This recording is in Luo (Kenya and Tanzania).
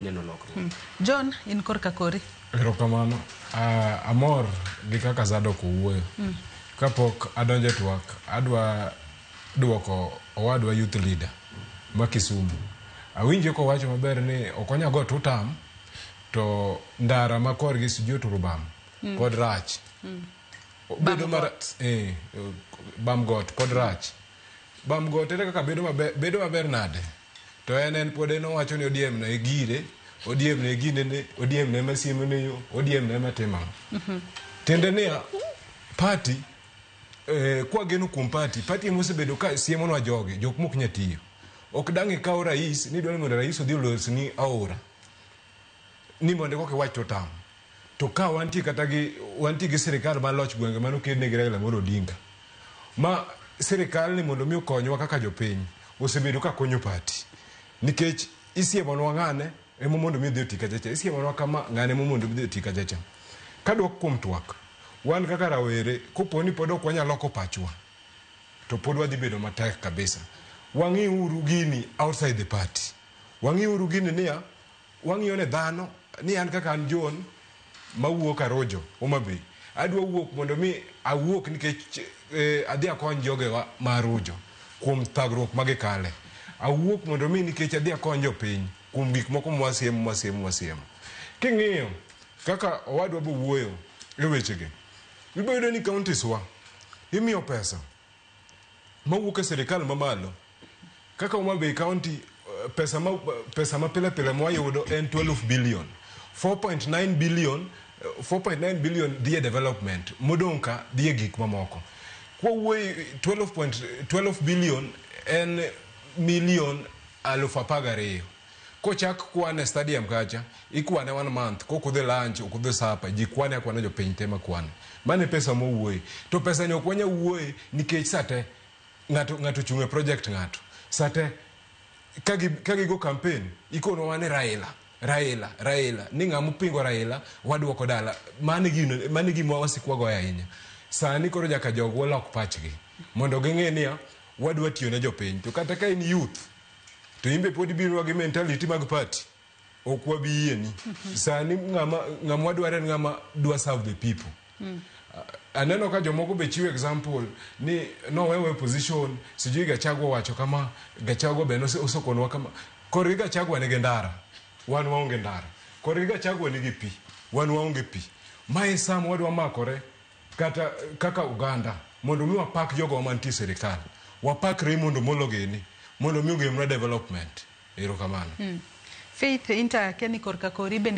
Neno lokruok. John, in korka kori. Erokamano. Amor gi kaka Zadok owuoyo. Kapok adonjo e twak, adwa duoko owadwa youth leader ma Kisumu. Awinje kowacho maber ni ok onya go tutam to ndara ma korgi sijui oturo bam pod rach. Obedo Bam mara got. Bam got pod rach. Bam got ere kaka bedo maber, bedo maber nade? To en pod en owacho ni ODM ne gire, ODM ne ginene, ODM ne masiemo ne yo, ODM ne matimo ang'o. Tiende niya, party kwageno kuom party, party ema osebedo ka siemonwa jogi, jok mok nya tiyo. Ok dang' ikaw rais ni idwaro ni mondo rais odhi olosni aora. Ni mondo koka iwach to otam. To ka wantie kata gi wantie gi sirikal mar loch gwenge mane okedne gi Raila Amolo Odinga. Ma sirikal ni mondo mi okonywa kaka jopiny osebedo ka konyo party. Nikech isiemonwa ng'ane ema mondo mi odhi oti kachacha. Isiemonwa kama ng'ane ema mondo mi odhi oti kachacha. Kadok kuom twak, wan kaka rawere kopo ni pod ok wanyal loko pachwa to pod wadhi bedo matek kabisa. Wang'i uru gini outside the party. Wang'i uru gini niya, wang'iyo ne dhano ni an kaka an John mawuok Arojo, Homa Bay. Adwa wuok mondo mi awuok nikech adhi akony jogewa ma Arojo kuom thagruok ma gikale. Awuok mondo mi nikech adhi akony jopiny kuom gik moko mwasiemo mwasiemo mwasiemo. King'iyo kaka owadwa bowuoyo e wechegi, ibiro yudo ni counties wa imiyo pesa mawuok e sirikal mamalo. Kaka Homa Bay County pesa ma pile pile mwayudo en 12 billion. 4.9 billion 4.9 billion dhi e development, modong' ka dhi e gik mamoko. Kwawuoyo 12.12 billion en million 12,000. Kochak kwan e stadium kacha, ikwane one month, kokudhi lunch, okudhi supper, ji kwane akwana jopiny te makwane. Mano e pesa mowuoye. To pesa ni ok wanyal wuoye nikech sate ng'ato ochung' e project ng'ato. Sate ka gigo campaign, ikonowa ni Raila, Raila, Raila, ni ng'ama opingo Raila, waduoko dala. Mano e gima wasik wagoyo ahinya. Sani koro nyaka jogwa lok pachgi. Mondo ging'e niya, wadwa tiyo ne jopiny. To kata ka in youth, to in be pod ibiro gi mentality mag party. Ok wabi yieni. Sani ng'ama wadwaro en ng'ama dwa serve the people. Aneno ka jomoko be chiwo example ni nowewa e position, sijui Gachagua owacho kama, Gachagua be osekonwa kama. Korgi Gachagua nigi ndara, wan waonge ndara. Korgi Gachagua nigi pi, wan waonge pi. Mae sama wadwa makore kata kaka oganda mondo mi wapak jogo mantie e sirikal. Wapak Raymond Omolo gini mondo mi ogemnwa development. Erokamano. Faith, inta keni korka kori bende.